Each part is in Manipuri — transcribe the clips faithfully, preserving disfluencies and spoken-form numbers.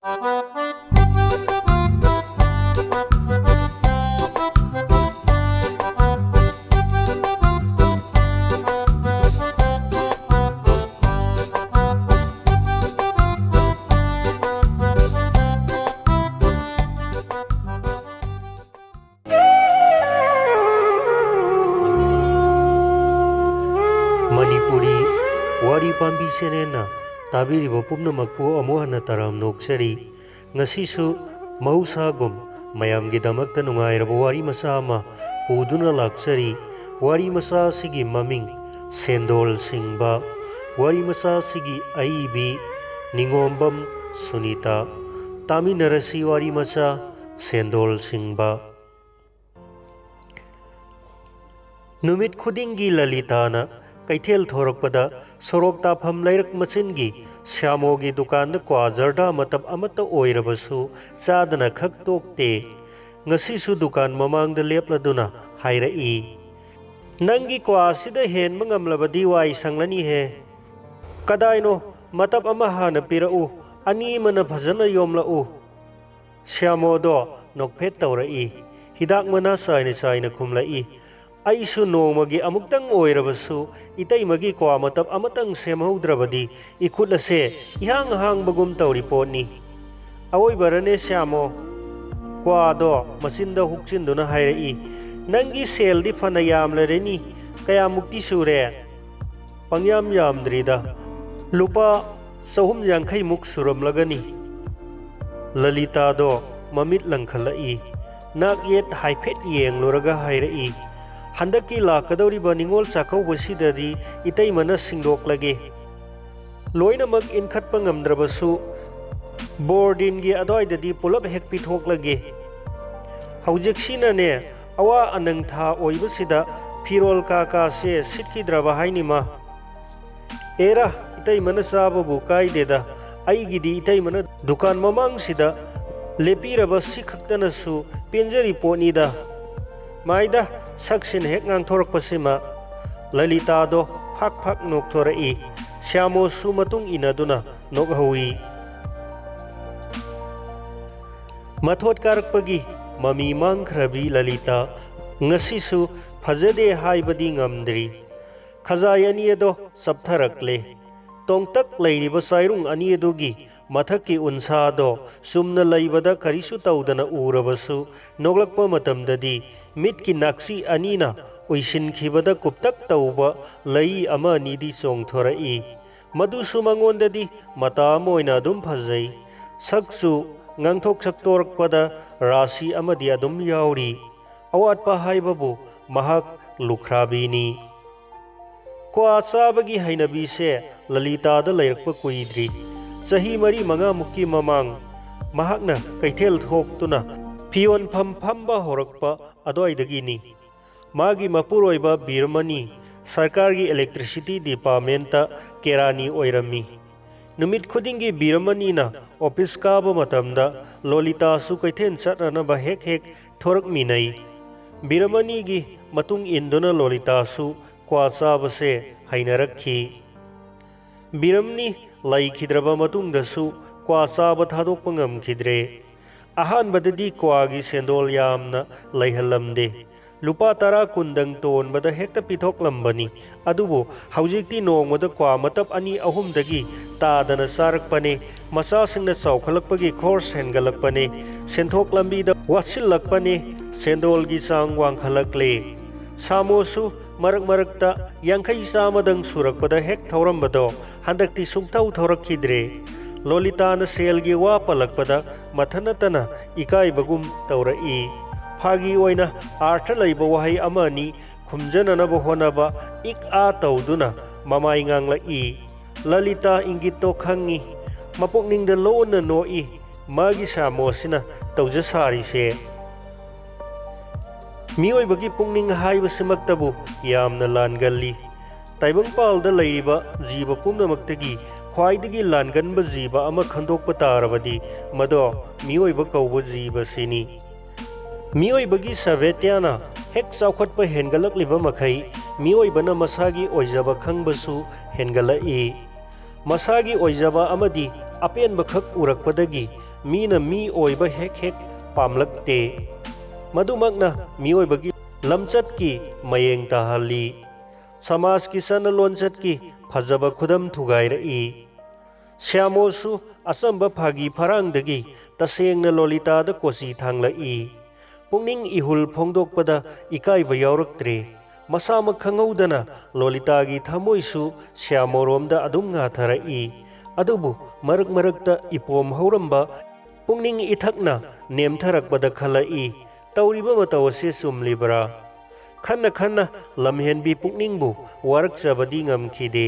ꯃꯅꯤꯄꯨꯔꯤ ꯋꯥꯔꯤ ꯄꯥꯝꯕꯤ ꯆꯦꯅꯦꯜꯅ ꯇꯥꯕꯤꯔꯤꯕ ꯄꯨꯝꯅꯃꯛꯄꯨ ꯑꯃꯨꯛ ꯍꯟꯅ ꯇꯔꯥꯝꯅ ꯑꯣꯛꯆꯔꯤ꯫ ꯉꯁꯤꯁꯨ ꯃꯍꯧꯁꯥꯒꯨꯝ ꯃꯌꯥꯝꯒꯤꯗꯃꯛꯇ ꯅꯨꯡꯉꯥꯏꯔꯕ ꯋꯥꯔꯤ ꯃꯆꯥ ꯑꯃ ꯄꯨꯗꯨꯅ ꯂꯥꯛꯆꯔꯤ꯫ ꯋꯥꯔꯤ ꯃꯆꯥ ꯑꯁꯤꯒꯤ ꯃꯃꯤꯡ ꯁꯦꯟꯗꯣꯜ ꯁꯤꯡꯕ꯫ ꯋꯥꯔꯤ ꯃꯆꯥ ꯑꯁꯤꯒꯤ ꯑꯏꯕꯤ ꯅꯤꯉꯣꯝꯕꯝ ꯁꯨꯅꯤꯇꯥ꯫ ꯇꯥꯃꯤꯟꯅꯔꯁꯤ ꯋꯥꯔꯤ ꯃꯆꯥ ꯁꯦꯟꯗꯣꯜ ꯁꯤꯡꯕ꯫ ꯅꯨꯃꯤꯠ ꯈꯨꯗꯤꯡꯒꯤ ꯂꯂꯤꯇꯥꯅ ꯀꯩꯊꯦꯜ ꯊꯣꯔꯛꯄꯗ ꯁꯣꯔꯣꯛ ꯇꯥꯐꯝ ꯂꯩꯔꯛ ꯃꯆꯤꯟꯒꯤ ꯁ꯭ꯌꯥꯃꯣꯒꯤ ꯗꯨꯀꯥꯟꯗ ꯀ꯭ꯋꯥ ꯖꯔꯗꯥ ꯃꯇꯞ ꯑꯃꯠꯇ ꯑꯣꯏꯔꯕꯁꯨ ꯆꯥꯗꯅ ꯈꯛ ꯇꯣꯛꯇꯦ꯫ ꯉꯁꯤꯁꯨ ꯗꯨꯀꯥꯟ ꯃꯃꯥꯡꯗ ꯂꯦꯞꯂꯗꯨꯅ ꯍꯥꯏꯔꯛꯏ, "ꯅꯪꯒꯤ ꯀ꯭ꯋꯥꯁꯤꯗ ꯍꯦꯟꯕ ꯉꯝꯂꯕꯗꯤ ꯋꯥꯏ ꯁꯪꯂꯅꯤꯍꯦ꯫ ꯀꯗꯥꯏꯅꯣ, ꯃꯇꯞ ꯑꯃ ꯍꯥꯟꯅ ꯄꯤꯔꯛꯎ, ꯑꯅꯤ ꯑꯃꯅ ꯐꯖꯅ ꯌꯣꯝꯂꯛꯎ꯫" ꯁ꯭ꯌꯥꯃꯣꯗꯣ ꯅꯣꯛꯐꯦꯠ ꯇꯧꯔꯛꯏ꯫ ꯍꯤꯗꯥꯛ ꯃꯅꯥ ꯆꯥꯏꯅ ꯆꯥꯏꯅ ꯈꯨꯝꯂꯛꯏ꯫ ꯑꯩꯁꯨ ꯅꯣꯡꯃꯒꯤ ꯑꯃꯨꯛꯇꯪ ꯑꯣꯏꯔꯕꯁꯨ ꯏꯇꯩꯃꯒꯤ ꯀ꯭ꯋꯥ ꯃꯇꯞ ꯑꯃꯇꯪ ꯁꯦꯝꯍꯧꯗ꯭ꯔꯕꯗꯤ ꯏꯈꯨꯠ ꯑꯁꯦ ꯏꯍꯥꯡ ꯍꯥꯡꯕꯒꯨꯝ ꯇꯧꯔꯤ ꯄꯣꯠꯅꯤ꯫ ꯑꯋꯣꯏꯕꯔꯅꯦ ꯁ꯭ꯌꯥꯃꯣ? ꯀ꯭ꯋꯥꯗꯣ ꯃꯆꯤꯟꯗ ꯍꯨꯛꯆꯤꯟꯗꯨꯅ ꯍꯥꯏꯔꯛꯏ꯫ "ꯅꯪꯒꯤ ꯁꯦꯜꯗꯤ ꯐꯅ ꯌꯥꯝꯂꯔꯅꯤ꯫ ꯀꯌꯥꯃꯨꯛꯇꯤ ꯁꯨꯔꯦ?" "ꯄꯪꯌꯥꯝ ꯌꯥꯝꯗ꯭ꯔꯤꯗ, ꯂꯨꯄꯥ ꯆꯍꯨꯝ ꯌꯥꯡꯈꯩꯃꯨꯛ ꯁꯨꯔꯝꯂꯒꯅꯤ꯫" ꯂꯂꯤꯇꯥꯗꯣ ꯃꯃꯤꯠ ꯂꯪꯈꯠꯂꯛꯏ꯫ ꯅꯥꯛ ꯌꯦꯠ ꯍꯥꯏꯐꯦꯠ ꯌꯦꯡꯂꯨꯔꯒ ꯍꯥꯏꯔꯛꯏ, "ꯍꯟꯗꯛꯀꯤ ꯂꯥꯛꯀꯗꯧꯔꯤꯕ ꯅꯤꯉꯣꯜ ꯆꯥꯛꯀꯧꯕꯁꯤꯗꯗꯤ ꯏꯇꯩꯃꯅ ꯁꯤꯡꯗꯣꯛꯂꯒꯦ꯫ ꯂꯣꯏꯅꯃꯛ ꯏꯟꯈꯠꯄ ꯉꯝꯗ꯭ꯔꯕꯁꯨ ꯕꯣꯔꯗꯤꯟꯒꯤ ꯑꯗ꯭ꯋꯥꯏꯗꯗꯤ ꯄꯨꯂꯞ ꯍꯦꯛ ꯄꯤꯊꯣꯛꯂꯒꯦ꯫ ꯍꯧꯖꯤꯛꯁꯤꯅꯅꯦ, ꯑꯋꯥ ꯑꯅꯪ ꯊꯥ ꯑꯣꯏꯕꯁꯤꯗ ꯐꯤꯔꯣꯜ ꯀꯥ ꯀꯥꯁꯦ ꯁꯤꯠꯈꯤꯗ꯭ꯔꯕ ꯍꯥꯏꯅꯤꯃ꯫ ꯑꯦꯔꯥ, ꯏꯇꯩꯃꯅ ꯆꯥꯕꯕꯨ ꯀꯥꯏꯗꯦꯗ, ꯑꯩꯒꯤꯗꯤ ꯏꯇꯩꯃꯅ ꯗꯨꯀꯥꯟ ꯃꯃꯥꯡꯁꯤꯗ ꯂꯦꯞꯄꯤꯔꯕ ꯁꯤ ꯈꯛꯇꯅꯁꯨ ꯄꯦꯟꯖꯔꯤ ꯄꯣꯠꯅꯤꯗ꯫" ꯃꯥꯏꯗ, ꯁꯛꯁꯤꯅ ꯍꯦꯛ ꯉꯥꯡꯊꯣꯔꯛꯄꯁꯤꯃ꯫ ꯂꯂꯤꯇꯥꯗꯣ ꯐꯥꯛ ꯐꯥꯛ ꯅꯣꯛꯊꯣꯔꯛꯏ꯫ ꯁ꯭ꯌꯥꯃꯣꯁꯨ ꯃꯇꯨꯡ ꯏꯟꯅꯗꯨꯅ ꯅꯣꯛꯍꯧꯏ꯫ ꯃꯊꯣꯠ ꯀꯥꯔꯛꯄꯒꯤ ꯃꯃꯤ ꯃꯥꯡꯈ꯭ꯔꯕꯤ ꯂꯂꯤꯇꯥ ꯉꯁꯤꯁꯨ ꯐꯖꯗꯦ ꯍꯥꯏꯕꯗꯤ ꯉꯝꯗ꯭ꯔꯤ꯫ ꯈꯖꯥꯏ ꯑꯅꯤ ꯑꯗꯣ ꯆꯞꯊꯔꯛꯂꯦ꯫ ꯇꯣꯡꯇꯛ ꯂꯩꯔꯤꯕ ꯆꯥꯏꯔꯨꯡ ꯑꯅꯤ ꯑꯗꯨꯒꯤ ꯃꯊꯛꯀꯤ ꯎꯟꯁꯥꯗꯣ ꯆꯨꯝꯅ ꯂꯩꯕꯗ ꯀꯔꯤꯁꯨ ꯇꯧꯗꯅ ꯎꯔꯕꯁꯨ, ꯅꯣꯛꯂꯛꯄ ꯃꯇꯝꯗꯗꯤ ꯃꯤꯠꯀꯤ ꯅꯥꯛꯁꯤ ꯑꯅꯤꯅ ꯎꯏꯁꯤꯟꯈꯤꯕꯗ ꯀꯨꯞꯇꯛ ꯇꯧꯕ ꯂꯩ ꯑꯃ ꯑꯅꯤꯗꯤ ꯆꯣꯡꯊꯣꯔꯛꯏ꯫ ꯃꯗꯨꯁꯨ ꯃꯉꯣꯟꯗꯗꯤ ꯃꯇꯥ ꯑꯃ ꯑꯣꯏꯅ ꯑꯗꯨꯝ ꯐꯖꯩ꯫ ꯁꯛꯁꯨ ꯉꯥꯡꯊꯣꯛ ꯁꯛꯇꯣꯔꯛꯄꯗ ꯔꯥꯁꯤ ꯑꯃꯗꯤ ꯑꯗꯨꯝ ꯌꯥꯎꯔꯤ꯫ ꯑꯋꯥꯠꯄ ꯍꯥꯏꯕꯕꯨ ꯃꯍꯥꯛ ꯂꯨꯈ꯭ꯔꯥꯕꯤꯅꯤ꯫ ꯀ꯭ꯋꯥ ꯆꯥꯕꯒꯤ ꯍꯩꯅꯕꯤꯁꯦ ꯂꯂꯤꯇꯥꯗ ꯂꯩꯔꯛꯄ ꯀꯨꯏꯗ꯭ꯔꯤ꯫ ꯆꯍꯤ ꯃꯔꯤ ꯃꯉꯥꯃꯨꯛꯀꯤ ꯃꯃꯥꯡ ꯃꯍꯥꯛꯅ ꯀꯩꯊꯦꯜ ꯊꯣꯛꯇꯨꯅ ꯐꯤꯌꯣꯟꯐꯝ ꯐꯝꯕ ꯍꯧꯔꯛꯄ ꯑꯗꯨꯋꯥꯏꯗꯒꯤꯅꯤ꯫ ꯃꯥꯒꯤ ꯃꯄꯨꯔꯣꯏꯕ ꯕꯤꯔꯃꯅꯤ ꯁꯔꯀꯥꯔꯒꯤ electricity departmentꯇ ꯀꯦꯔꯥꯅꯤ ꯑꯣꯏꯔꯝꯃꯤ꯫ ꯅꯨꯃꯤꯠ ꯈꯨꯗꯤꯡꯒꯤ ꯕꯤꯔꯃꯅꯤꯅ office ꯀꯥꯕ ꯃꯇꯝꯗ ꯂꯣꯂꯤꯇꯥꯁꯨ ꯀꯩꯊꯦꯜ ꯆꯠꯅꯅꯕ ꯍꯦꯛ ꯍꯦꯛ ꯊꯣꯔꯛꯃꯤꯟꯅꯩ꯫ ꯕꯤꯔꯃꯅꯤꯒꯤ ꯃꯇꯨꯡ ꯏꯟꯗꯨꯅ ꯂꯣꯂꯤꯇꯥꯁꯨ ꯀ꯭ꯋꯥ ꯆꯥꯕꯁꯦ ꯍꯩꯅꯔꯛꯈꯤ꯫ ꯕꯤꯔꯃꯅꯤ ꯂꯩꯈꯤꯗ꯭ꯔꯕ ꯃꯇꯨꯡꯗꯁꯨ ꯀ꯭ꯋꯥ ꯆꯥꯕ ꯊꯥꯗꯣꯛꯄ ꯉꯝꯈꯤꯗ꯭ꯔꯦ꯫ ꯑꯍꯥꯟꯕꯗꯗꯤ ꯀ꯭ꯋꯥꯒꯤ ꯁꯦꯟꯗꯣꯜ ꯌꯥꯝꯅ ꯂꯩꯍꯜꯂꯝꯗꯦ꯫ ꯂꯨꯄꯥ ꯇꯔꯥ ꯀꯨꯟꯗꯪ ꯇꯣꯟꯕꯗ ꯍꯦꯛꯇ ꯄꯤꯊꯣꯛꯂꯝꯕꯅꯤ꯫ ꯑꯗꯨꯕꯨ ꯍꯧꯖꯤꯛꯇꯤ ꯅꯣꯡꯃꯗ ꯀ꯭ꯋꯥ ꯃꯇꯞ ꯑꯅꯤ ꯑꯍꯨꯝꯗꯒꯤ ꯇꯥꯗꯅ ꯆꯥꯔꯛꯄꯅꯦ꯫ ꯃꯆꯥꯁꯤꯡꯅ ꯆꯥꯎꯈꯠꯂꯛꯄꯒꯤ ꯈꯣꯔꯁ ꯍꯦꯟꯒꯠꯂꯛꯄꯅꯦ꯫ ꯁꯦꯟꯊꯣꯛ ꯂꯝꯕꯤꯗ ꯋꯥꯠꯁꯤꯜꯂꯛꯄꯅꯦ꯫ ꯁꯦꯟꯗꯣꯜꯒꯤ ꯆꯥꯡ ꯋꯥꯡꯈꯠꯂꯛꯂꯦ꯫ ꯁꯥꯃꯣꯁꯨ ꯃꯔꯛ ꯃꯔꯛꯇ ꯌꯥꯡꯈꯩ ꯆꯥꯝꯃꯗꯪ ꯁꯨꯔꯛꯄꯗ ꯍꯦꯛ ꯊꯧꯔꯝꯕꯗꯣ ꯍꯟꯗꯛꯇꯤ ꯁꯨꯡꯊꯧ ꯊꯧꯔꯛꯈꯤꯗ꯭ꯔꯦ꯫ ꯂꯣꯂꯤꯇꯥꯅ ꯁꯦꯜꯒꯤ ꯋꯥ ꯄꯜꯂꯛꯄꯗ ꯃꯊꯟ ꯅꯠꯇꯅ ꯏꯀꯥꯏꯕꯒꯨꯝ ꯇꯧꯔꯛꯏ꯫ ꯐꯥꯒꯤ ꯑꯣꯏꯅ ꯑꯥꯔꯊ ꯂꯩꯕ ꯋꯥꯍꯩ ꯑꯃ ꯑꯅꯤ ꯈꯨꯝꯖꯅꯅꯕ ꯍꯣꯠꯅꯕ ꯏꯛ ꯑꯥ ꯇꯧꯗꯨꯅ ꯃꯃꯥꯏ ꯉꯥꯡꯂꯛꯏ꯫ ꯂꯂꯤꯇꯥ ꯏꯪꯒꯤꯠꯇꯣ ꯈꯪꯏ꯫ ꯃꯄꯨꯛꯅꯤꯡꯗ ꯂꯣꯟꯅ ꯅꯣꯛꯏ꯫ ꯃꯥꯒꯤ ꯁꯥꯃꯣꯁꯤꯅ ꯇꯧꯖ ꯁꯥꯔꯤꯁꯦ꯫ ꯃꯤꯑꯣꯏꯕꯒꯤ ꯄꯨꯛꯅꯤꯡ ꯍꯥꯏꯕꯁꯤꯃꯛꯇꯕꯨ ꯌꯥꯝꯅ ꯂꯥꯟꯒꯜꯂꯤ꯫ ꯇꯥꯏꯕꯪꯄꯥꯜꯗ ꯂꯩꯔꯤꯕ ꯖꯤꯕ ꯄꯨꯝꯅꯃꯛꯇꯒꯤ ꯈ꯭ꯋꯥꯏꯗꯒꯤ ꯂꯥꯟꯒꯟꯕ ꯖꯤꯕ ꯑꯃ ꯈꯟꯗꯣꯛꯄ ꯇꯥꯔꯕꯗꯤ, ꯃꯗꯣ ꯃꯤꯑꯣꯏꯕ ꯀꯧꯕ ꯖꯤꯕꯁꯤꯅꯤ꯫ ꯃꯤꯑꯣꯏꯕꯒꯤ ꯁꯚ꯭ꯌꯇꯥꯅ ꯍꯦꯛ ꯆꯥꯎꯈꯠꯄ ꯍꯦꯟꯒꯠꯂꯛꯂꯤꯕ ꯃꯈꯩ, ꯃꯤꯑꯣꯏꯕꯅ ꯃꯁꯥꯒꯤ ꯑꯣꯏꯖꯕ ꯈꯪꯕꯁꯨ ꯍꯦꯟꯒꯠꯂꯛꯏ꯫ ꯃꯁꯥꯒꯤ ꯑꯣꯏꯖꯕ ꯑꯃꯗꯤ ꯑꯄꯦꯟꯕꯈꯛ ꯎꯔꯛꯄꯗꯒꯤ ꯃꯤꯅ ꯃꯤ ꯑꯣꯏꯕ ꯍꯦꯛ ꯍꯦꯛ ꯄꯥꯝꯂꯛꯇꯦ꯫ ꯃꯗꯨꯃꯛꯅ ꯃꯤꯑꯣꯏꯕꯒꯤ ꯂꯝꯆꯠꯀꯤ ꯃꯌꯦꯡ ꯇꯥꯍꯜꯂꯤ꯫ ꯁꯃꯥꯖꯀꯤ ꯆꯠꯅ ꯂꯣꯟꯆꯠꯀꯤ ꯐꯖꯕ ꯈꯨꯗꯝ ꯊꯨꯒꯥꯏꯔꯛꯏ꯫ ꯁ꯭ꯌꯥꯃꯣꯁꯨ ꯑꯆꯝꯕ ꯐꯥꯒꯤ ꯐꯔꯥꯡꯗꯒꯤ ꯇꯁꯦꯡꯅ ꯂꯣꯂꯤꯇꯥꯗ ꯀꯣꯆꯤ ꯊꯥꯡꯂꯛꯏ꯫ ꯄꯨꯛꯅꯤꯡ ꯏꯍꯨꯜ ꯐꯣꯡꯗꯣꯛꯄꯗ ꯏꯀꯥꯏꯕ ꯌꯥꯎꯔꯛꯇ꯭ꯔꯦ꯫ ꯃꯁꯥꯃꯛ ꯈꯪꯍꯧꯗꯅ ꯂꯣꯂꯤꯇꯥꯒꯤ ꯊꯃꯣꯏꯁꯨ ꯁ꯭ꯌꯥꯃꯣꯔꯣꯝꯗ ꯑꯗꯨꯝ ꯉꯥꯊꯔꯛꯏ꯫ ꯑꯗꯨꯕꯨ ꯃꯔꯛ ꯃꯔꯛꯇ ꯏꯄꯣꯝ ꯍꯧꯔꯝꯕ ꯄꯨꯛꯅꯤꯡ ꯏꯊꯛꯅ ꯅꯦꯝꯊꯔꯛꯄꯗ ꯈꯜꯂꯛꯏ, "ꯇꯧꯔꯤꯕ ꯃꯇꯧ ꯑꯁꯤ ꯆꯨꯝꯂꯤꯕ꯭ꯔꯥ?" ꯈꯟꯅ ꯈꯟꯅ ꯂꯝꯍꯦꯟꯕꯤ ꯄꯨꯛꯅꯤꯡꯕꯨ ꯋꯥꯔꯛꯆꯕꯗꯤ ꯉꯝꯈꯤꯗꯦ꯫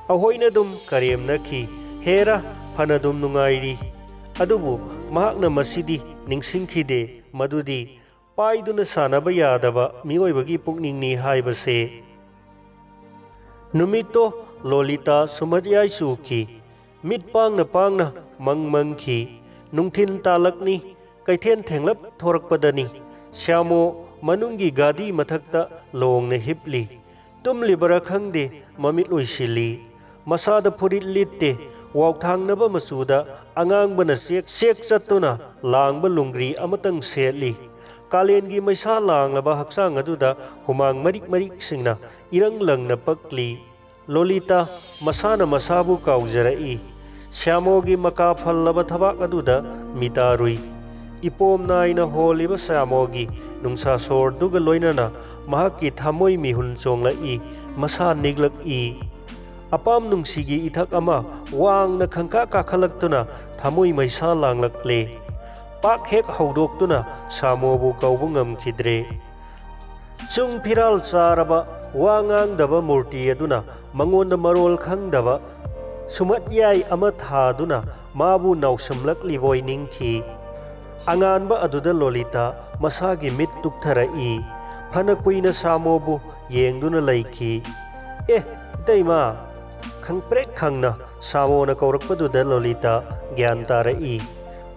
ꯑꯍꯣꯏꯅ ꯑꯗꯨꯝ ꯀꯔꯦꯝꯅꯈꯤ, "ꯍꯦꯔꯥ, ꯐꯅꯗꯨꯝ ꯅꯨꯡꯉꯥꯏꯔꯤ"꯫ ꯑꯗꯨꯕꯨ ꯃꯍꯥꯛꯅ ꯃꯁꯤꯗꯤ ꯅꯤꯡꯁꯤꯡꯈꯤꯗꯦ, ꯃꯗꯨꯗꯤ ꯄꯥꯏꯗꯨꯅ ꯁꯥꯟꯅꯕ ꯌꯥꯗꯕ ꯃꯤꯑꯣꯏꯕꯒꯤ ꯄꯨꯛꯅꯤꯡꯅꯤ ꯍꯥꯏꯕꯁꯦ꯫ ꯅꯨꯃꯤꯠꯇꯣ ꯂꯣꯂꯤꯇꯥ ꯁꯨꯃꯠꯌꯥꯏ ꯆꯨꯈꯤ꯫ ꯃꯤꯠ ꯄꯥꯡꯅ ꯄꯥꯡꯅ ꯃꯪ ꯃꯪꯈꯤ꯫ ꯅꯨꯡꯊꯤꯜ ꯇꯥꯂꯛꯅꯤ, ꯀꯩꯊꯦꯜ ꯊꯦꯡꯂꯞ ꯊꯣꯔꯛꯄꯗꯅꯤ꯫ ꯁ꯭ꯌꯥꯃꯣ ꯃꯅꯨꯡꯒꯤ ꯒꯥꯗꯤ ꯃꯊꯛꯇ ꯂꯣꯡꯅ ꯍꯤꯞꯂꯤ꯫ ꯇꯨꯝꯂꯤꯕꯔꯥ ꯈꯪꯗꯦ, ꯃꯃꯤꯠ ꯎꯏꯁꯤꯜꯂꯤ꯫ ꯃꯁꯥꯗ ꯐꯨꯔꯤꯠ ꯂꯤꯠꯇꯦ, ꯋꯥꯎꯊꯥꯡꯅꯕ ꯃꯆꯨꯗ ꯑꯉꯥꯡꯕꯅ ꯆꯦꯛ ꯆꯦꯛ ꯆꯠꯇꯨꯅ ꯂꯥꯡꯕ ꯂꯨꯡꯒ꯭ꯔꯤ ꯑꯃꯇꯪ ꯁꯦꯠꯂꯤ꯫ ꯀꯥꯂꯦꯟꯒꯤ ꯃꯩꯁꯥ ꯂꯥꯡꯂꯕ ꯍꯛꯆꯥꯡ ꯑꯗꯨꯗ ꯍꯨꯃꯥꯡ ꯃꯔꯤꯛ ꯃꯔꯤꯛꯁꯤꯡꯅ ꯏꯔꯪ ꯂꯪꯅ ꯄꯛꯂꯤ꯫ ꯂꯣꯂꯤꯇꯥ ꯃꯁꯥꯅ ꯃꯁꯥꯕꯨ ꯀꯥꯎꯖꯔꯛꯏ꯫ ꯁ꯭ꯌꯥꯃꯣꯒꯤ ꯃꯀꯥ ꯐꯜꯂꯕ ꯊꯕꯥꯛ ꯑꯗꯨꯗ ꯃꯤꯇꯥꯔꯨꯏ꯫ ꯏꯄꯣꯝ ꯅꯥꯏꯅ ꯍꯣꯜꯂꯤꯕ ꯁ꯭ꯌꯥꯃꯣꯒꯤ ꯅꯨꯡꯁꯥ ꯁꯣꯔꯗꯨꯒ ꯂꯣꯏꯅꯅ ꯃꯍꯥꯛꯀꯤ ꯊꯃꯣꯏ ꯃꯤꯍꯨꯟ ꯆꯣꯡꯂꯛꯏ, ꯃꯁꯥ ꯅꯤꯛꯂꯛꯏ꯫ ꯑꯄꯥꯝ ꯅꯨꯡꯁꯤꯒꯤ ꯏꯊꯛ ꯑꯃ ꯋꯥꯡꯅ ꯈꯪꯀꯥ ꯀꯥꯈꯠꯂꯛꯇꯨꯅ ꯊꯃꯣꯏ ꯃꯩꯁꯥ ꯂꯥꯡꯂꯛꯂꯦ꯫ ꯄꯥꯛ ꯍꯦꯛ ꯍꯧꯗꯣꯛꯇꯨꯅ ꯁ꯭ꯌꯥꯃꯣꯕꯨ ꯀꯧꯕ ꯉꯝꯈꯤꯗ꯭ꯔꯦ꯫ ꯆꯨꯡ ꯐꯤꯔꯥꯜ ꯆꯥꯔꯕ, ꯋꯥ ꯉꯥꯡꯗꯕ ꯃꯨꯔꯇꯤ ꯑꯗꯨꯅ ꯃꯉꯣꯟꯗ ꯃꯔꯣꯜ ꯈꯪꯗꯕ ꯁꯨꯃꯠꯌꯥꯏ ꯑꯃ ꯊꯥꯗꯨꯅ ꯃꯥꯕꯨ ꯅꯥꯎꯁꯨꯝꯂꯛꯂꯤꯕꯣꯏ ꯅꯤꯡꯈꯤ꯫ ꯑꯉꯥꯟꯕ ꯑꯗꯨꯗ ꯂꯣꯂꯤꯇꯥ ꯃꯁꯥꯒꯤ ꯃꯤꯠ ꯇꯨꯛꯊꯔꯛꯏ꯫ ꯐꯅ ꯀꯨꯏꯅ ꯁ꯭ꯌꯥꯃꯣꯕꯨ ꯌꯦꯡꯗꯨꯅ ꯂꯩꯈꯤ꯫ "ꯑꯦ, ꯏꯇꯩꯃ!" ꯈꯪꯄ꯭ꯔꯦꯛ ꯈꯪꯅ ꯁ꯭ꯌꯥꯃꯣꯅ ꯀꯧꯔꯛꯄꯗꯨꯗ ꯂꯣꯂꯤꯇꯥ ꯒ꯭ꯌꯥꯟ ꯇꯥꯔꯛꯏ꯫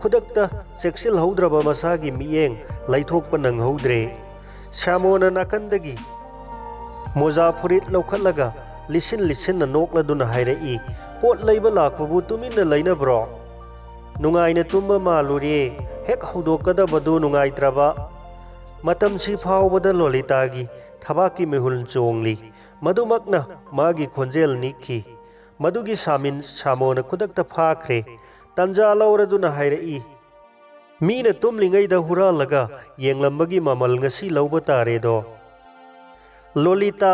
ꯈꯨꯗꯛꯇ ꯆꯦꯛꯁꯤꯜꯍꯧꯗ꯭ꯔꯕ ꯃꯁꯥꯒꯤ ꯃꯤꯠꯌꯦꯡ ꯂꯩꯊꯣꯛꯄ ꯅꯪꯍꯧꯗ꯭ꯔꯦ꯫ ꯁ꯭ꯌꯥꯃꯣꯅ ꯅꯥꯀꯟꯗꯒꯤ ꯃꯣꯖꯥ ꯐꯨꯔꯤꯠ ꯂꯧꯈꯠꯂꯒ ꯂꯤꯁꯤꯟ ꯂꯤꯁꯤꯟꯅ ꯅꯣꯛꯂꯗꯨꯅ ꯍꯥꯏꯔꯛꯏ, "ꯄꯣꯠ ꯂꯩꯕ ꯂꯥꯛꯄꯕꯨ ꯇꯨꯃꯤꯟꯅ ꯂꯩꯅꯕ꯭ꯔꯣ?" ꯅꯨꯡꯉꯥꯏꯅ ꯇꯨꯝꯕ ꯃꯥꯜꯂꯨꯔꯦ, ꯍꯦꯛ ꯍꯧꯗꯣꯛꯀꯗꯕꯗꯨ ꯅꯨꯡꯉꯥꯏꯇ꯭ꯔꯕ꯫ ꯃꯇꯝꯁꯤ ꯐꯥꯎꯕꯗ ꯂꯣꯂꯤꯇꯥꯒꯤ ꯊꯕꯥꯛꯀꯤ ꯃꯤꯍꯨꯜ ꯆꯣꯡꯂꯤ꯫ ꯃꯗꯨꯃꯛꯅ ꯃꯥꯒꯤ ꯈꯣꯟꯖꯦꯜ ꯅꯤꯛꯈꯤ꯫ ꯃꯗꯨꯒꯤ ꯁꯥꯃꯤꯟ ꯁꯥꯃꯣꯅ ꯈꯨꯗꯛꯇ ꯐꯥꯈ꯭ꯔꯦ꯫ ꯇꯟꯖꯥ ꯂꯧꯔꯗꯨꯅ ꯍꯥꯏꯔꯛꯏ, "ꯃꯤꯅ ꯇꯨꯝꯂꯤꯉꯩꯗ ꯍꯨꯔꯥꯜꯂꯒ ꯌꯦꯡꯂꯝꯕꯒꯤ ꯃꯃꯜ ꯉꯁꯤ ꯂꯧꯕ ꯇꯥꯔꯦꯗꯣ"꯫ ꯂꯣꯂꯤꯇꯥ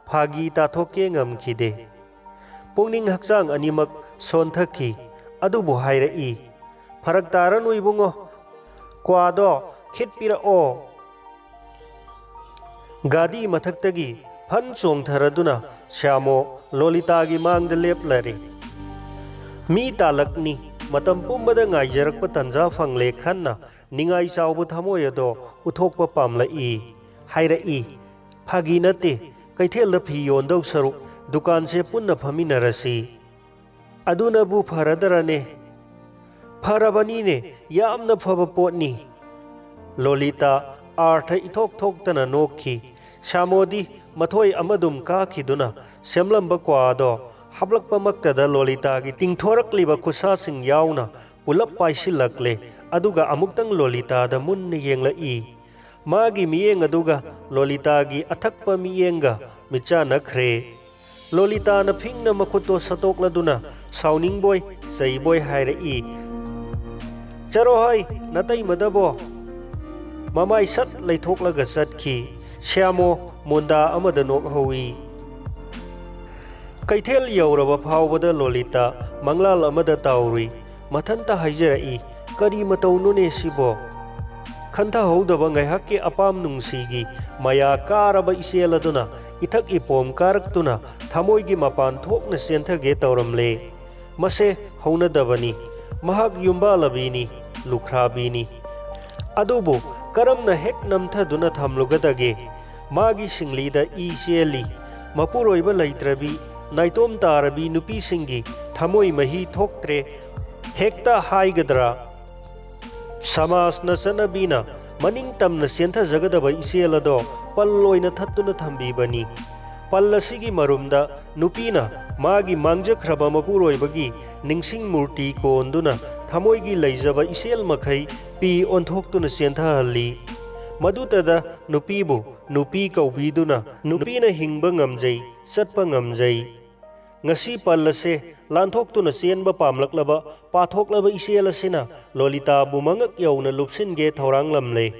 ꯐꯥꯒꯤ ꯇꯥꯊꯣꯛꯀꯦ ꯉꯝꯈꯤꯗꯦ꯫ ꯄꯨꯛꯅꯤꯡ ꯍꯛꯆꯥꯡ ꯑꯅꯤꯃꯛ ꯁꯣꯟꯊꯈꯤ꯫ ꯑꯗꯨꯕꯨ ꯍꯥꯏꯔꯛꯏ, "ꯐꯔꯛ ꯇꯥꯔꯅꯨ ꯏꯕꯨꯡꯉꯣ, ꯀ꯭ꯋꯥꯗꯣ ꯈꯤꯠ ꯄꯤꯔꯛꯑꯣ"꯫ ꯒꯥꯗꯤ ꯃꯊꯛꯇꯒꯤ ꯐꯟ ꯆꯣꯡꯊꯔꯗꯨꯅ ꯁ꯭ꯌꯥꯃꯣ ꯂꯣꯂꯤꯇꯥꯒꯤ ꯃꯥꯡꯗ ꯂꯦꯞꯂꯔꯦ꯫ ꯃꯤ ꯇꯥꯂꯛꯅꯤ, ꯃꯇꯝ ꯄꯨꯝꯕꯗ ꯉꯥꯏꯖꯔꯛꯄ ꯇꯟꯖꯥ ꯐꯪꯂꯦ ꯈꯟꯅ ꯅꯤꯡꯉꯥꯏ ꯆꯥꯎꯕ ꯊꯃꯣꯏ ꯑꯗꯣ ꯎꯠꯊꯣꯛꯄ ꯄꯥꯝꯂꯛꯏ꯫ ꯍꯥꯏꯔꯛꯏ, "ꯐꯥꯒꯤ ꯅꯠꯇꯦ, ꯀꯩꯊꯦꯜꯗ ꯐꯤ ꯌꯣꯟꯗꯧ ꯁꯔꯨꯛ ꯗꯨꯀꯥꯟꯁꯦ ꯄꯨꯟꯅ ꯐꯝꯃꯤꯟꯅꯔꯁꯤ"꯫ "ꯑꯗꯨꯅꯕꯨ ꯐꯔꯗꯔꯅꯦ?" "ꯐꯔꯕꯅꯤꯅꯦ, ꯌꯥꯝꯅ ꯐꯕ ꯄꯣꯠꯅꯤ"꯫ ꯂꯣꯂꯤꯇꯥ ꯑꯥꯔꯊ ꯏꯊꯣꯛ ꯊꯣꯛꯇꯅ ꯅꯣꯛꯈꯤ꯫ ꯁ꯭ꯌꯥꯃꯣꯗꯤ ꯃꯊꯣꯏ ꯑꯃꯗꯨꯝ ꯀꯥꯈꯤꯗꯨꯅ ꯁꯦꯝꯂꯝꯕ ꯀ꯭ꯋꯥꯗꯣ ꯍꯥꯞꯂꯛꯄꯃꯛꯇꯗ ꯂꯣꯂꯤꯇꯥꯒꯤ ꯇꯤꯡꯊꯣꯔꯛꯂꯤꯕ ꯈꯨꯠꯁꯥꯁꯤꯡ ꯌꯥꯎꯅ ꯄꯨꯂꯞ ꯄꯥꯏꯁꯤꯜꯂꯛꯂꯦ꯫ ꯑꯗꯨꯒ ꯑꯃꯨꯛꯇꯪ ꯂꯣꯂꯤꯇꯥꯗ ꯃꯨꯟꯅ ꯌꯦꯡꯂꯛꯏ꯫ ꯃꯥꯒꯤ ꯃꯤꯠꯌꯦꯡ ꯑꯗꯨꯒ ꯂꯣꯂꯤꯇꯥꯒꯤ ꯑꯊꯛꯄ ꯃꯤꯠꯌꯦꯡꯒ ꯃꯤꯠꯆꯥꯟꯅꯈ꯭ꯔꯦ꯫ ꯂꯣꯂꯤꯇꯥꯅ ꯐꯤꯡꯅ ꯃꯈꯨꯠꯇꯣ ꯁꯠꯇꯣꯛꯂꯗꯨꯅ ꯁꯥꯎꯅꯤꯡꯕꯣꯏ ꯆꯩꯕꯣꯏ ꯍꯥꯏꯔꯛꯏ, "ꯆꯠꯔꯣ ꯍꯥꯏ, ꯅꯇꯩꯃꯗꯕꯣ!" ꯃꯃꯥꯏ ꯁꯠ ꯂꯩꯊꯣꯛꯂꯒ ꯆꯠꯈꯤ꯫ ꯁ꯭ꯌꯥꯃꯣ ꯃꯨꯟꯗꯥ ꯑꯃꯗ ꯅꯣꯛꯍꯧꯏ꯫ ꯀꯩꯊꯦꯜ ꯌꯧꯔꯕ ꯐꯥꯎꯕꯗ ꯂꯣꯂꯤꯇꯥ ꯃꯪꯂꯥꯜ ꯑꯃꯗ ꯇꯥꯎꯔꯨꯏ꯫ ꯃꯊꯟꯇ ꯍꯥꯏꯖꯔꯛꯏ, "ꯀꯔꯤ ꯃꯇꯧꯅꯣꯅꯦ ꯁꯤꯕꯣ?" ꯈꯟꯊꯍꯧꯗꯕ ꯉꯥꯏꯍꯥꯛꯀꯤ ꯑꯄꯥꯝ ꯅꯨꯡꯁꯤꯒꯤ ꯃꯌꯥ ꯀꯥꯔꯕ ꯏꯆꯦꯜ ꯑꯗꯨꯅ ꯏꯊꯛ ꯏꯄꯣꯝ ꯀꯥꯔꯛꯇꯨꯅ ꯊꯃꯣꯏꯒꯤ ꯃꯄꯥꯟ ꯊꯣꯛꯅ ꯆꯦꯟꯊꯒꯦ ꯇꯧꯔꯝꯂꯦ꯫ ꯃꯁꯦ ꯍꯧꯅꯗꯕꯅꯤ꯫ ꯃꯍꯥꯛ ꯌꯨꯝꯕꯥꯂꯕꯤꯅꯤ, ꯂꯨꯈ꯭ꯔꯥꯕꯤꯅꯤ꯫ ꯑꯗꯨꯕꯨ ꯀꯔꯝꯅ ꯍꯦꯛ ꯅꯝꯊꯗꯨꯅ ꯊꯝꯂꯨꯒꯗꯒꯦ? ꯃꯥꯒꯤ ꯁꯤꯡꯂꯤꯗ ꯏ ꯆꯦꯜꯂꯤ꯫ ꯃꯄꯨꯔꯣꯏꯕ ꯂꯩꯇ꯭ꯔꯕꯤ, ꯅꯥꯏꯇꯣꯝ ꯇꯥꯔꯕꯤ ꯅꯨꯄꯤꯁꯤꯡꯒꯤ ꯊꯃꯣꯏ ꯃꯍꯤ ꯊꯣꯛꯇ꯭ꯔꯦ ꯍꯦꯛꯇ ꯍꯥꯏꯒꯗ꯭ꯔꯥ? ꯁꯃꯥꯖꯅ ꯆꯠꯅꯕꯤꯅ ꯃꯅꯤꯡ ꯇꯝꯅ ꯆꯦꯟꯊꯖꯒꯗꯕ ꯏꯆꯦꯜ ꯑꯗꯣ ꯄꯜ ꯑꯣꯏꯅ ꯊꯠꯇꯨꯅ ꯊꯝꯕꯤꯕꯅꯤ꯫ ꯄꯜ ꯑꯁꯤꯒꯤ ꯃꯔꯨꯝꯗ ꯅꯨꯄꯤꯅ ꯃꯥꯒꯤ ꯃꯥꯡꯖꯈ꯭ꯔꯕ ꯃꯄꯨꯔꯣꯏꯕꯒꯤ ꯅꯤꯡꯁꯤꯡ ꯃꯨꯔꯇꯤ ꯀꯣꯟꯗꯨꯅ ꯊꯃꯣꯏꯒꯤ ꯂꯩꯖꯕ ꯏꯆꯦꯜ ꯃꯈꯩ ꯄꯤ ꯑꯣꯟꯊꯣꯛꯇꯨꯅ ꯆꯦꯟꯊꯍꯜꯂꯤ꯫ ꯃꯗꯨꯇꯗ ꯅꯨꯄꯤꯕꯨ ꯅꯨꯄꯤ ꯀꯧꯕꯤꯗꯨꯅ ꯅꯨꯄꯤꯅ ꯍꯤꯡꯕ ꯉꯝꯖꯩ, ꯆꯠꯄ ꯉꯝꯖꯩ꯫ ꯉꯁꯤ ꯄꯜ ꯑꯁꯦ ꯂꯥꯟꯊꯣꯛꯇꯨꯅ ꯆꯦꯟꯕ ꯄꯥꯝꯂꯛꯂꯕ ꯄꯥꯊꯣꯛꯂꯕ ꯏꯆꯦꯜ ꯑꯁꯤꯅ ꯂꯣꯂꯤꯇꯥꯕꯨ ꯃꯉꯛ ꯌꯧꯅ ꯂꯨꯞꯁꯤꯟꯒꯦ ꯊꯧꯔꯥꯡꯂꯝꯂꯦ꯫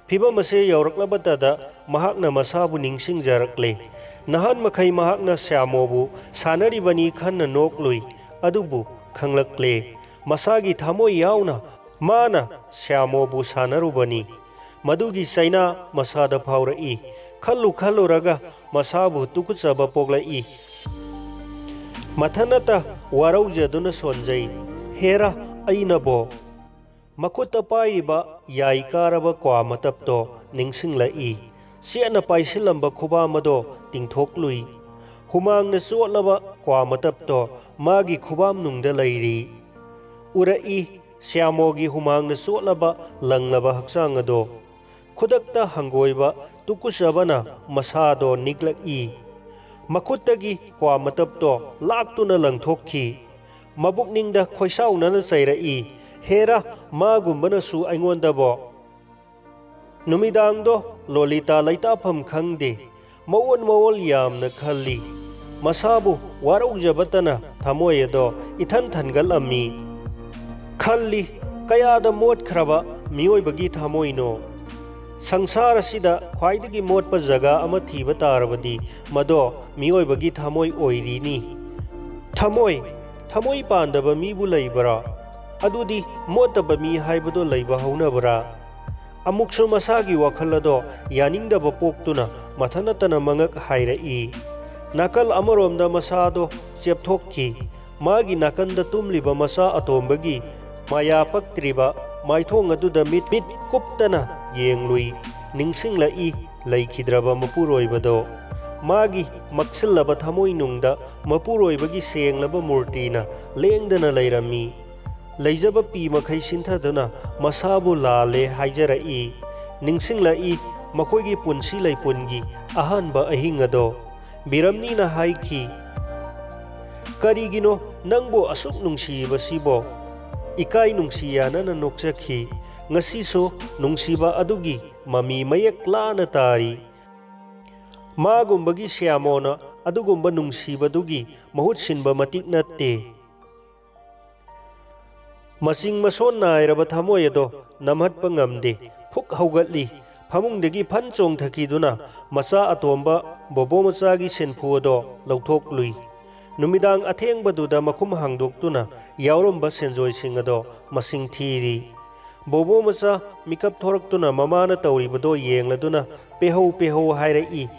ꯐꯤꯚꯝ ꯑꯁꯦ ꯌꯧꯔꯛꯂꯕꯇꯗ ꯃꯍꯥꯛꯅ ꯃꯁꯥꯕꯨ ꯅꯤꯡꯁꯤꯡꯖꯔꯛꯂꯦ꯫ ꯅꯍꯥꯟ ꯃꯈꯩ ꯃꯍꯥꯛꯅ ꯁ꯭ꯌꯥꯃꯣꯕꯨ ꯁꯥꯟꯅꯔꯤꯕꯅꯤ ꯈꯟꯅ ꯅꯣꯛꯂꯨꯏ, ꯑꯗꯨꯕꯨ ꯈꯪꯂꯛꯂꯦ꯫ ꯃꯁꯥꯒꯤ ꯊꯃꯣꯏ ꯌꯥꯎꯅ ꯃꯥꯅ ꯁ꯭ꯌꯥꯃꯣꯕꯨ ꯁꯥꯟꯅꯔꯨꯕꯅꯤ꯫ ꯃꯗꯨꯒꯤ ꯆꯩꯅꯥ ꯃꯁꯥꯗ ꯐꯥꯎꯔꯛꯏ꯫ ꯈꯜꯂꯨ ꯈꯜꯂꯨꯔꯒ ꯃꯁꯥꯕꯨ ꯇꯨꯀꯨꯠꯆꯕ ꯄꯣꯛꯂꯛꯏ꯫ ꯃꯊꯟꯅꯇ ꯋꯥꯔꯧꯖꯗꯨꯅ ꯁꯣꯟꯖꯩ꯫ ꯍꯦꯔꯥ, ꯑꯩꯅꯕꯣ? ꯃꯈꯨꯠꯇ ꯄꯥꯏꯔꯤꯕ ꯌꯥꯏ ꯀꯥꯔꯕ ꯀ꯭ꯋꯥ ꯃꯇꯞꯇꯣ ꯅꯤꯡꯁꯤꯡꯂꯛꯏ꯫ ꯆꯦꯠꯅ ꯄꯥꯏꯁꯤꯜꯂꯝꯕ ꯈꯨꯕꯥꯝ ꯑꯗꯣ ꯇꯤꯡꯊꯣꯛꯂꯨꯏ꯫ ꯍꯨꯃꯥꯡꯅ ꯆꯣꯠꯂꯕ ꯀ꯭ꯋꯥ ꯃꯇꯞꯇꯣ ꯃꯥꯒꯤ ꯈꯨꯕꯥꯝꯅꯨꯡꯗ ꯂꯩꯔꯤ꯫ ꯎꯔꯛꯏ, ꯁ꯭ꯌꯥꯃꯣꯒꯤ ꯍꯨꯃꯥꯡꯅ ꯆꯣꯠꯂꯕ ꯂꯪꯂꯕ ꯍꯛꯆꯥꯡ ꯑꯗꯣ꯫ ꯈꯨꯗꯛꯇ ꯍꯪꯒꯣꯏꯕ ꯇꯨꯀꯨꯆꯕꯅ ꯃꯁꯥꯗꯣ ꯅꯤꯛꯂꯛꯏ꯫ ꯃꯈꯨꯠꯇꯒꯤ ꯀ꯭ꯋꯥ ꯃꯇꯞꯇꯣ ꯂꯥꯛꯇꯨꯅ ꯂꯪꯊꯣꯛꯈꯤ꯫ ꯃꯕꯨꯛꯅꯤꯡꯗ ꯈꯣꯏꯁꯥꯎꯅꯅ ꯆꯩꯔꯛꯏ, "ꯍꯦꯔꯥ, ꯃꯥꯒꯨꯝꯕꯅꯁꯨ ꯑꯩꯉꯣꯟꯗꯕꯣ!" ꯅꯨꯃꯤꯗꯥꯡꯗꯣ ꯂꯣꯂꯤꯇꯥ ꯂꯩꯇꯥꯐꯝ ꯈꯪꯗꯦ꯫ ꯃꯑꯣꯟ ꯃꯑꯣꯜ ꯌꯥꯝꯅ ꯈꯜꯂꯤ꯫ ꯃꯁꯥꯕꯨ ꯋꯥꯔꯧꯖꯕꯇꯅ ꯊꯃꯣꯏ ꯑꯗꯣ ꯏꯊꯟ ꯊꯟꯒꯠꯂꯝꯃꯤ꯫ ꯈꯜꯂꯤ, ꯀꯌꯥꯗ ꯃꯣꯠꯈ꯭ꯔꯕ ꯃꯤꯑꯣꯏꯕꯒꯤ ꯊꯃꯣꯏꯅꯣ? ꯁꯪꯁꯥꯔ ꯑꯁꯤꯗ ꯈ꯭ꯋꯥꯏꯗꯒꯤ ꯃꯣꯠꯄ ꯖꯒꯥ ꯑꯃ ꯊꯤꯕ ꯇꯥꯔꯕꯗꯤ ꯃꯗꯣ ꯃꯤꯑꯣꯏꯕꯒꯤ ꯊꯃꯣꯏ ꯑꯣꯏꯔꯤꯅꯤ꯫ ꯊꯃꯣꯏ, ꯊꯃꯣꯏ ꯄꯥꯟꯗꯕ ꯃꯤꯕꯨ ꯂꯩꯕ꯭ꯔꯥ? ꯑꯗꯨꯗꯤ ꯃꯣꯠꯇꯕ ꯃꯤ ꯍꯥꯏꯕꯗꯣ ꯂꯩꯕ ꯍꯧꯅꯕ꯭ꯔꯥ? ꯑꯃꯨꯛꯁꯨ ꯃꯁꯥꯒꯤ ꯋꯥꯈꯜ ꯑꯗꯣ ꯌꯥꯅꯤꯡꯗꯕ ꯄꯣꯛꯇꯨꯅ ꯃꯊꯟ ꯅꯠꯇꯅ ꯃꯉꯛ ꯍꯥꯏꯔꯛꯏ꯫ ꯅꯥꯀꯜ ꯑꯃꯔꯣꯝꯗ ꯃꯁꯥꯗꯣ ꯆꯦꯞꯊꯣꯛꯈꯤ꯫ ꯃꯥꯒꯤ ꯅꯥꯀꯟꯗ ꯇꯨꯝꯂꯤꯕ ꯃꯆꯥ ꯑꯇꯣꯝꯕꯒꯤ ꯃꯌꯥ ꯄꯛꯇ꯭ꯔꯤꯕ ꯃꯥꯏꯊꯣꯡ ꯑꯗꯨꯗ ꯃꯤꯠ, ꯃꯤꯠ ꯀꯨꯞꯇꯅ ꯌꯦꯡꯂꯨꯏ꯫ ꯅꯤꯡꯁꯤꯡꯂꯛꯏ ꯂꯩꯈꯤꯗ꯭ꯔꯕ ꯃꯄꯨꯔꯣꯏꯕꯗꯣ꯫ ꯃꯥꯒꯤ ꯃꯛꯁꯤꯜꯂꯕ ꯊꯃꯣꯏꯅꯨꯡꯗ ꯃꯄꯨꯔꯣꯏꯕꯒꯤ ꯁꯦꯡꯂꯕ ꯃꯨꯔꯇꯤꯅ ꯂꯦꯡꯗꯅ ꯂꯩꯔꯝꯃꯤ꯫ ꯂꯩꯖꯕ ꯄꯤ ꯃꯈꯩ ꯁꯤꯟꯊꯗꯨꯅ ꯃꯁꯥꯕꯨ ꯂꯥꯜꯂꯦ ꯍꯥꯏꯖꯔꯛꯏ꯫ ꯅꯤꯡꯁꯤꯡꯂꯛꯏ ꯃꯈꯣꯏꯒꯤ ꯄꯨꯟꯁꯤ ꯂꯩꯄꯨꯟꯒꯤ ꯑꯍꯥꯟꯕ ꯑꯍꯤꯡ ꯑꯗꯣ꯫ ꯕꯤꯔꯝꯅꯤꯅ ꯍꯥꯏꯈꯤ, "ꯀꯔꯤꯒꯤꯅꯣ ꯅꯪꯕꯨ ꯑꯁꯨꯛ ꯅꯨꯡꯁꯤꯔꯤꯕꯁꯤꯕꯣ?" ꯏꯀꯥꯏ ꯅꯨꯡꯁꯤ ꯌꯥꯅꯅ ꯅꯣꯛꯆꯈꯤ꯫ ꯉꯁꯤꯁꯨ ꯅꯨꯡꯁꯤꯕ ꯑꯗꯨꯒꯤ ꯃꯃꯤ ꯃꯌꯦꯛ ꯂꯥꯅ ꯇꯥꯔꯤ꯫ ꯃꯥꯒꯨꯝꯕꯒꯤ ꯁ꯭ꯌꯥꯃꯣꯅ ꯑꯗꯨꯒꯨꯝꯕ ꯅꯨꯡꯁꯤꯕꯗꯨꯒꯤ ꯃꯍꯨꯠ ꯁꯤꯟꯕ ꯃꯇꯤꯛ ꯅꯠꯇꯦ꯫ ꯃꯁꯤꯡ ꯃꯁꯣꯟ ꯅꯥꯏꯔꯕ ꯊꯃꯣꯏ ꯑꯗꯣ ꯅꯝꯍꯠꯄ ꯉꯝꯗꯦ꯫ ꯐꯨꯛ ꯍꯧꯒꯠꯂꯤ꯫ ꯐꯃꯨꯡꯗꯒꯤ ꯐꯟ ꯆꯣꯡꯊꯈꯤꯗꯨꯅ ꯃꯆꯥ ꯑꯇꯣꯝꯕ ꯕꯣꯕꯣ ꯃꯆꯥꯒꯤ ꯁꯦꯟꯐꯨ ꯑꯗꯣ ꯂꯧꯊꯣꯛꯂꯨꯏ꯫ ꯅꯨꯃꯤꯗꯥꯡ ꯑꯊꯦꯡꯕꯗꯨꯗ ꯃꯈꯨꯝ ꯍꯥꯡꯗꯣꯛꯇꯨꯅ ꯌꯥꯎꯔꯝꯕ ꯁꯦꯟꯖꯣꯏꯁꯤꯡ ꯑꯗꯣ ꯃꯁꯤꯡ ꯊꯤꯔꯤ꯫ ꯕꯣꯕꯣ ꯃꯆꯥ ꯃꯤꯀꯞ ꯊꯣꯔꯛꯇꯨꯅ ꯃꯃꯥꯅ ꯇꯧꯔꯤꯕꯗꯣ ꯌꯦꯡꯂꯗꯨꯅ ꯄꯦꯍꯧ ꯄꯦꯍꯧ ꯍꯥꯏꯔꯛꯏ꯫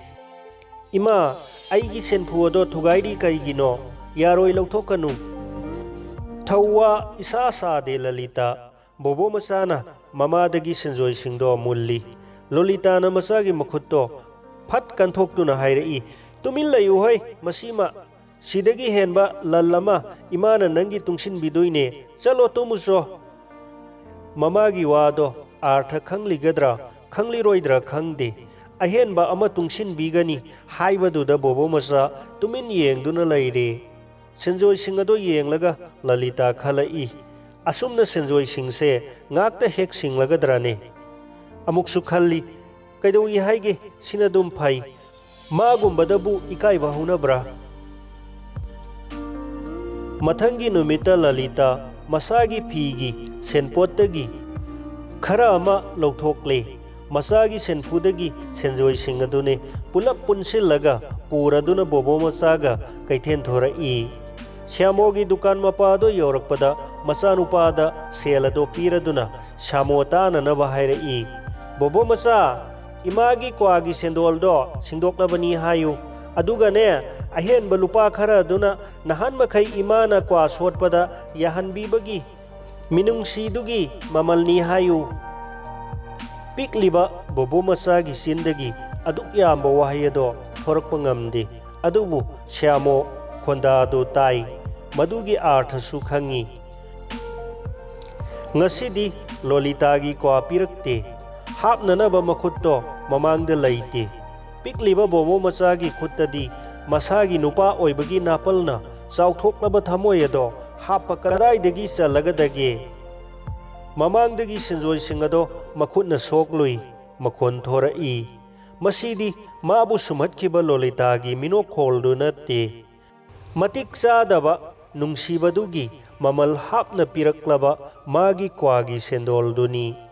"ꯏꯃꯥ, ꯑꯩꯒꯤ ꯁꯦꯟꯐꯨ ꯑꯗꯣ ꯊꯨꯒꯥꯏꯔꯤ ꯀꯔꯤꯒꯤꯅꯣ? ꯌꯥꯔꯣꯏ, ꯂꯧꯊꯣꯛꯀꯅꯨ꯫" ꯊꯧꯋꯥ ꯏꯁꯥ ꯁꯥꯗꯦ ꯂꯂꯤꯇꯥ꯫ ꯕꯣꯕꯣ ꯃꯆꯥꯅ ꯃꯃꯥꯗꯒꯤ ꯁꯦꯟꯖꯣꯏꯁꯤꯡꯗꯣ ꯃꯨꯜꯂꯤ꯫ ꯂꯣꯂꯤꯇꯥꯅ ꯃꯆꯥꯒꯤ ꯃꯈꯨꯠꯇꯣ ꯐꯠ ꯀꯟꯊꯣꯛꯇꯨꯅ ꯍꯥꯏꯔꯛꯏ, "ꯇꯨꯃꯤꯟ ꯂꯩꯌꯨ ꯍꯣꯏ, ꯃꯁꯤꯃ꯫ ꯁꯤꯗꯒꯤ ꯍꯦꯟꯕ ꯂꯜ ꯑꯃ ꯏꯃꯥꯅ ꯅꯪꯒꯤ ꯇꯨꯡꯁꯤꯟꯕꯤꯗꯣꯏꯅꯦ꯫ ꯆꯠꯂꯣ ꯇꯨꯝꯃꯨꯆꯣ꯫" ꯃꯃꯥꯒꯤ ꯋꯥꯗꯣ ꯑꯥꯔꯊ ꯈꯪꯂꯤꯒꯗ꯭ꯔꯥ ꯈꯪꯂꯤꯔꯣꯏꯗ꯭ꯔꯥ ꯈꯪꯗꯦ꯫ ꯑꯍꯦꯟꯕ ꯑꯃ ꯇꯨꯡꯁꯤꯟꯕꯤꯒꯅꯤ ꯍꯥꯏꯕꯗꯨꯗ ꯕꯣꯕꯣ ꯃꯆꯥ ꯇꯨꯃꯤꯟ ꯌꯦꯡꯗꯨꯅ ꯂꯩꯔꯦ꯫ ꯁꯦꯟꯖꯣꯏꯁꯤꯡ ꯑꯗꯨ ꯌꯦꯡꯂꯒ ꯂꯂꯤꯇꯥ ꯈꯜꯂꯛꯏ, "ꯑꯁꯨꯝꯅ ꯁꯦꯟꯖꯣꯏꯁꯤꯡꯁꯦ ꯉꯥꯛꯇ ꯍꯦꯛ ꯁꯤꯡꯂꯒꯗ꯭ꯔꯅꯦ?" ꯑꯃꯨꯛꯁꯨ ꯈꯜꯂꯤ, "ꯀꯩꯗꯧꯏ ꯍꯥꯏꯒꯦ? ꯁꯤꯅ ꯑꯗꯨꯝ ꯐꯩ꯫ ꯃꯥꯒꯨꯝꯕꯗꯕꯨ ꯏꯀꯥꯏꯕ ꯍꯧꯅꯕ꯭ꯔꯥ?" ꯃꯊꯪꯒꯤ ꯅꯨꯃꯤꯠꯇ ꯂꯂꯤꯇꯥ ꯃꯁꯥꯒꯤ ꯐꯤꯒꯤ ꯁꯦꯟꯄꯣꯠꯇꯒꯤ ꯈꯔ ꯑꯃ ꯂꯧꯊꯣꯛꯂꯦ꯫ ꯃꯆꯥꯒꯤ ꯁꯦꯟꯐꯨꯗꯒꯤ ꯁꯦꯟꯖꯣꯏꯁꯤꯡ ꯑꯗꯨꯅꯤ ꯄꯨꯂꯞ ꯄꯨꯟꯁꯤꯜꯂꯒ ꯄꯨꯔꯗꯨꯅ ꯕꯣꯕꯣ ꯃꯆꯥꯒ ꯀꯩꯊꯦꯜ ꯊꯣꯔꯛꯏ꯫ ꯁ꯭ꯌꯥꯃꯣꯒꯤ ꯗꯨꯀꯥꯟ ꯃꯄꯥ ꯑꯗꯨ ꯌꯧꯔꯛꯄꯗ ꯃꯆꯥꯅꯨꯄꯥꯗ ꯁꯦꯜ ꯑꯗꯨ ꯄꯤꯔꯗꯨꯅ ꯁ꯭ꯌꯥꯃꯣ ꯇꯥꯅꯅꯕ ꯍꯥꯏꯔꯛꯏ꯫ "ꯕꯣꯕꯣ ꯃꯆꯥ, ꯏꯃꯥꯒꯤ ꯀ꯭ꯋꯥꯒꯤ ꯁꯦꯟꯗꯣꯜꯗꯣ ꯁꯤꯡꯗꯣꯛꯂꯕꯅꯤ ꯍꯥꯏꯌꯨ꯫ ꯑꯗꯨꯒꯅꯦ, ꯑꯍꯦꯟꯕ ꯂꯨꯄꯥ ꯈꯔ ꯑꯗꯨꯅ ꯅꯍꯥꯟ ꯃꯈꯩ ꯏꯃꯥꯅ ꯀ꯭ꯋꯥ ꯁꯣꯠꯄꯗ ꯌꯥꯍꯟꯕꯤꯕꯒꯤ ꯃꯤꯅꯨꯡꯁꯤꯗꯨꯒꯤ ꯃꯃꯜꯅꯤ ꯍꯥꯏꯌꯨ꯫" ꯄꯤꯛꯂꯤꯕ ꯕꯣꯕꯣ ꯃꯆꯥꯒꯤ ꯆꯤꯟꯗꯒꯤ ꯑꯗꯨꯛ ꯌꯥꯝꯕ ꯋꯥꯍꯩ ꯑꯗꯣ ꯊꯣꯔꯛꯄ ꯉꯝꯗꯦ꯫ ꯑꯗꯨꯕꯨ ꯁ꯭ꯌꯥꯃꯣ ꯈꯣꯟꯗꯥꯗꯨ ꯇꯥꯏ꯫ ꯃꯗꯨꯒꯤ ꯑꯥꯔꯊꯁꯨ ꯈꯪꯉꯤ꯫ ꯉꯁꯤꯗꯤ ꯂꯣꯂꯤꯇꯥꯒꯤ ꯀ꯭ꯋꯥ ꯄꯤꯔꯛꯇꯦ꯫ ꯍꯥꯞꯅꯅꯕ ꯃꯈꯨꯠꯇꯣ ꯃꯃꯥꯡꯗ ꯂꯩꯇꯦ꯫ ꯄꯤꯛꯂꯤꯕ ꯕꯣꯕꯣ ꯃꯆꯥꯒꯤ ꯈꯨꯠꯇꯗꯤ ꯃꯁꯥꯒꯤ ꯅꯨꯄꯥ ꯑꯣꯏꯕꯒꯤ ꯅꯥꯄꯜꯅ ꯆꯥꯎꯊꯣꯛꯂꯕ ꯊꯃꯣꯏ ꯑꯗꯣ ꯍꯥꯞꯄ ꯀꯗꯥꯏꯗꯒꯤ ꯆꯜꯂꯒꯗꯒꯦ? ꯃꯃꯥꯡꯗꯒꯤ ꯁꯤꯟꯖꯣꯏꯁꯤꯡ ꯑꯗꯣ ꯃꯈꯨꯠꯅ ꯁꯣꯛꯂꯨꯏ, ꯃꯈꯣꯟ ꯊꯣꯔꯛꯏ꯫ ꯃꯁꯤꯗꯤ ꯃꯥꯕꯨ ꯁꯨꯝꯍꯠꯈꯤꯕ ꯂꯣꯂꯤꯇꯥꯒꯤ ꯃꯤꯅꯣꯛꯈꯣꯜꯗꯨ ꯅꯠꯇꯦ꯫ ꯃꯇꯤꯛ ꯆꯥꯗꯕ ꯅꯨꯡꯁꯤꯕꯗꯨꯒꯤ ꯃꯃꯜ ꯍꯥꯞꯅ ꯄꯤꯔꯛꯂꯕ ꯃꯥꯒꯤ ꯀ꯭ꯋꯥꯒꯤ ꯁꯦꯟꯗꯣꯜꯗꯨꯅꯤ꯫